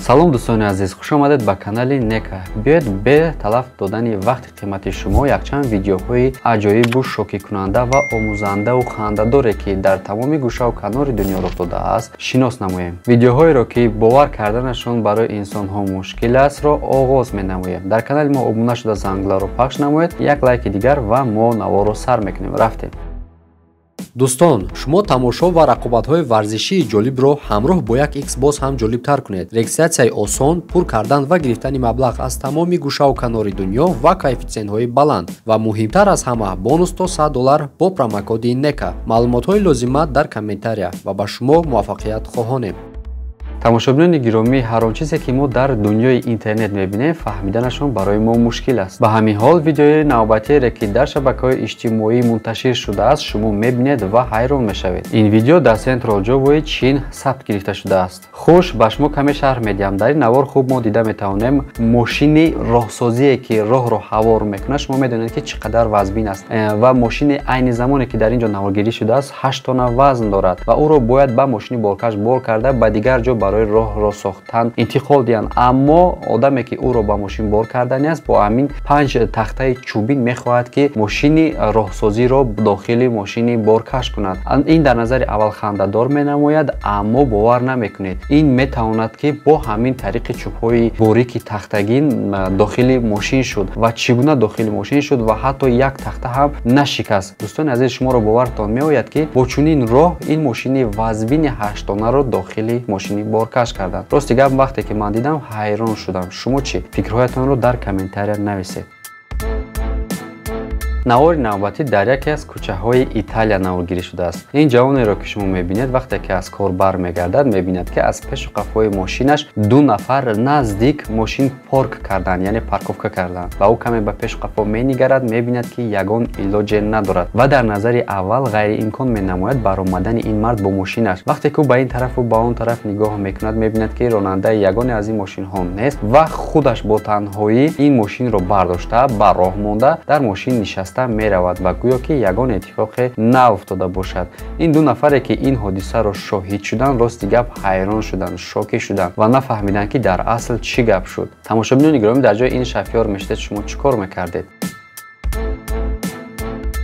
Салом дӯстони азиз, хуш омадед ба канали Нека. Биёед бе талаф додани вақти қимати шумо якчанд видеоҳои аҷоибу шокикунанда ва омӯзандаву хандадоре, ки дар тамоми гӯшаву канори дунё рух додааст, шинос намоем. Видеоҳоеро, ки бовар карданашон барои инсонҳо мушкил астро оғоз менамоем. Дар канали мо обуна шуда зангларо пахш намоед, як лайки дигар ва мо наворро сар мекунем. Рафтем. Дӯстон, шумо тамошо ва рақобатҳои варзишии ҷолибро ҳамроҳ бо як X боз ҳам ҷолибтар кунед. Регистратсияи осон, пур кардан ва гирифтани маблағ аз тамоми гӯшаву канори дунё ва коэффитсиентҳои баланд ва муҳимтар аз ҳама бонус то $100 бо промокоди NEKA. Маълумотҳои лозима дар комментария ва ба шумо муваффақият хоҳонем. Тамошобинони гиромӣ, ҳар он чизе ки мо дар дунёи интернет мебинем, фаҳмиданашон барои мо мушкил аст. Ба ҳамин ҳол видеои навбатиере, ки дар шабакаҳои иҷтимоӣ мунташир шудааст, шумо мебинед ва ҳайрон мешавед. Ин видео дар Централ Ҷовои Чин сабт гирифта шудааст. Хуш, ба шумо каме шарҳ медиҳам. Дар ин навор хуб мо дида метавонем мошини роҳсозие, ки роҳро ҳавор мекунад. Шумо медонед, ки чӣ қадар вазбин аст ва мошини айни замоне, ки дар ин ҷо наворгирӣ шудааст, 8 тонна вазн дорад ва ӯро бояд ба мошини боркаш бор карда ба дигар ҷо барои роҳро сохтан интиқол диҳанд. Аммо одаме, ки ӯро ба мошин бор кардани аст, бо ҳамин 5 тахтаи чӯбин мехоҳад, ки мошини роҳсозиро дохили мошини боркаш кунад. Ин дар назари аввал хандадор менамояд, аммо бовар намекунед, ин метавонад, ки бо ҳамин тариқи чӯбҳои борики тахтагин дохили мошин шуд ва чӣ гуна дохили мошин шуд ва ҳатто як тахта ҳам нашикаст. Дӯстони азиз, шуморо бовартон меояд, ки бо чунин роҳ ин мошини вазбини 8 тоннаро дохили мошини боркаш карданд. Рости гап, вақте ки ман дидам, ҳайрон шудам. Шумо чӣ? Фикрҳоятонро дар комментария нависед. Навори навбатӣ дар яке аз кӯчаҳои Италия наворгирӣ шудааст. Ин ҷавонеро, ки шумо мебинед, вақте ки аз кор бармегардад, мебинад, ки аз пешу қафои мошинаш 2 нафар наздик мошин парк карданд, яъне парковка карданд. Ва ӯ каме ба пешу қафо менигарад, мебинад, ки ягон илоҷе надорад ва дар назари аввал ғайриимкон менамояд баромадани ин мард бо мошинаш. Вақте ки ӯ ба ин тарафу ба он тараф нигоҳ мекунад, мебинад, ки ронандаи ягоне аз ин мошинҳо нест ва худаш бо танҳоӣ ин мошинро бардошта ба роҳ монда дар мошин нишаста меравад ва гӯё ки ягон иттифоқе науфтода бошад. Ин 2 нафаре, ки ин ҳодисаро шоҳид шуданд, рости гап ҳайрон шуданд, шокӣ шуданд ва нафаҳмиданд, ки дар асл чӣ гап шуд. Тамошобинони гиромӣ, дар ҷои ин шофёр мешудед, шумо чӣ кор мекардед?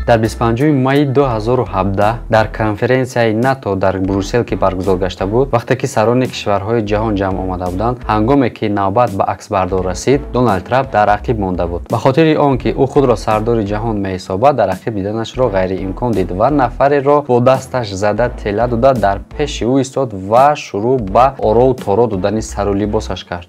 Дар 25 майи 2017 дар конференсияи НАТО дар Брюссел, ки баргузор гашта буд, вақте ки сарони кишварҳои ҷаҳон ҷамъ омада буданд, ҳангоме ки навбат ба аксбардор расид, Доналд Трамп дар ақиб монда буд. Ба хотири он ки ӯ худро сардори ҷаҳон меҳисобад, дар ақиб диданашро ғайриимкон дид ва нафареро бо дасташ зада тела дода дар пеши ӯ истод ва шурӯъ ба орову торо додани сару либосаш кард.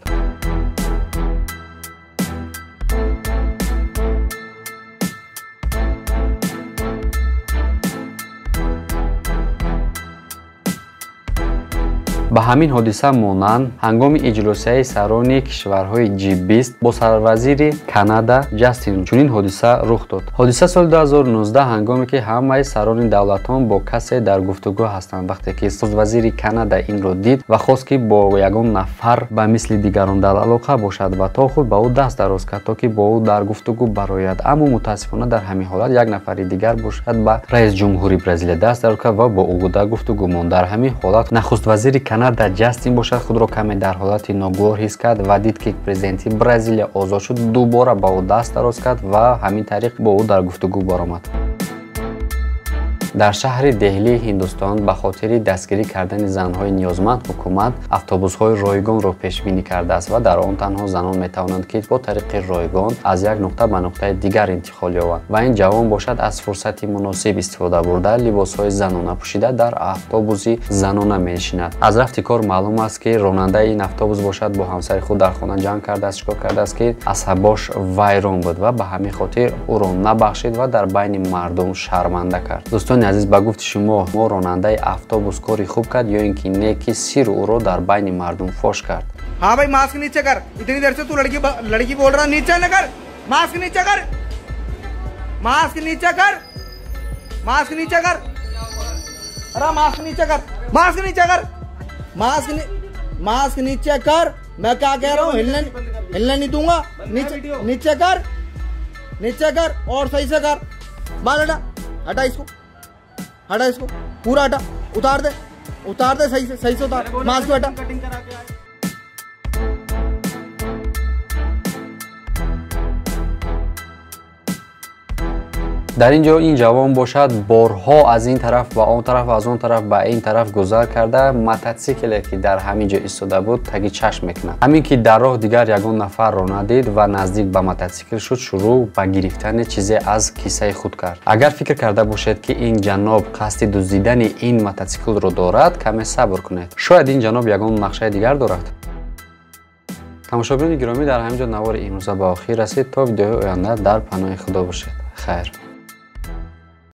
Ба ҳамин ҳодиса монанд, ҳангоми иҷлосияи сарони кишварҳои G20 бо сарвазири Канада Ҷастин чунин ҳодиса рух дод. Ҳодиса соли 2019, ҳангоме ки ҳамаи сарони давлатон бо касе дар гуфтугӯ ҳастанд. Вақте ки вазири Канада инро дид ва хост, ки бо ягон нафар ба мисли дигарон дар алоқа бошад ва то худ ба ӯ даст дароз кард, то ки бо ӯ дар гуфтугӯ барояд. Аммо мутаассифона дар ҳамин ҳолат як нафари дигар бошад ба раисҷумҳури Бразилия даст дароз кард ва бо ӯ дар гуфтугӯ монд. Дар ҳамин ҳолат нахуствазири Канада Ҷастин бошад худро каме дар ҳолати ногувор ҳис кард ва дид, ки президенти Бразилия озод шуд, дубора ба ӯ даст дароз кард ва ҳамин тариқ бо ӯ дар гуфтугӯ баромад. Дар шаҳри Деҳлии Ҳиндустон ба хотири дастгирӣ кардани занҳои ниёзманд ҳукумат автобусҳои ройгонро пешбинӣ кардааст ва дар он танҳо занон метавонанд, ки бо тариқи ройгон аз як нуқта ба нуқтаи дигар интиқол ёбанд. Ва ин ҷавон бошад аз фурсати муносиб истифода бурда либосҳои занона пӯшида дар автобуси занона менишинад. Аз рафти кор маълум аст, ки ронандаи ин автобус бошад бо ҳамсари худ дар хона ҷанг кардааст, чикор кардааст, ки асабош вайрон буд ва ба ҳамин хотир ӯро набахшид ва дар байни мардум шарманда кард. Дӯстони азиз, ба гуфти шумо, мо ронандаи автобус кори хуб кард ё ин ки не, ки сиру ӯро дар байни мардум фош кард? हाँ भाई, मास्क नीचे कर। इतनी देर से तू लड़की लड़की बोल रहा, नीचे न कर, मास्क नीचे कर, मास्क नीचे कर, मास्क नीचे कर, अरे मास्क नीचे कर, मास्क नीचे कर, मास्क नीचे कर। मैं क्या कह रहा हूँ, हिलने हिलने नहीं दूंगा। नीचे नीचे कर, नीचे कर और सही से कर। बाल हटा, हटा इसको, हटा इसको, पूरा हटा, उतार दे, उतार दे सही से, सही से उतार, मास्क हटा। Дар ин ҷо ин ҷавон бошад, борҳо аз ин тараф ба он тараф ва аз он тараф ба ин тараф гузар карда, мотоцикле ки дар ҳамин ҷо истода буд, таги чашм мекунад. Ҳамин ки дар роҳ дигар ягон нафарро надид ва наздик ба мотоцикл шуд, шурӯъ ба гирифтани чизе аз кисаи худ кард. Агар фикр карда бошед, ки ин ҷаноб қасди дуздидани ин мотоциклро дорад, каме сабр кунед. Шояд ин ҷаноб ягон нақшаи дигар дорад. Тамошобинони гиромӣ, дар ҳамин ҷо навори имрӯза ба охир расид. То видеои оянда дар паноҳи Худо бошед. Хайр.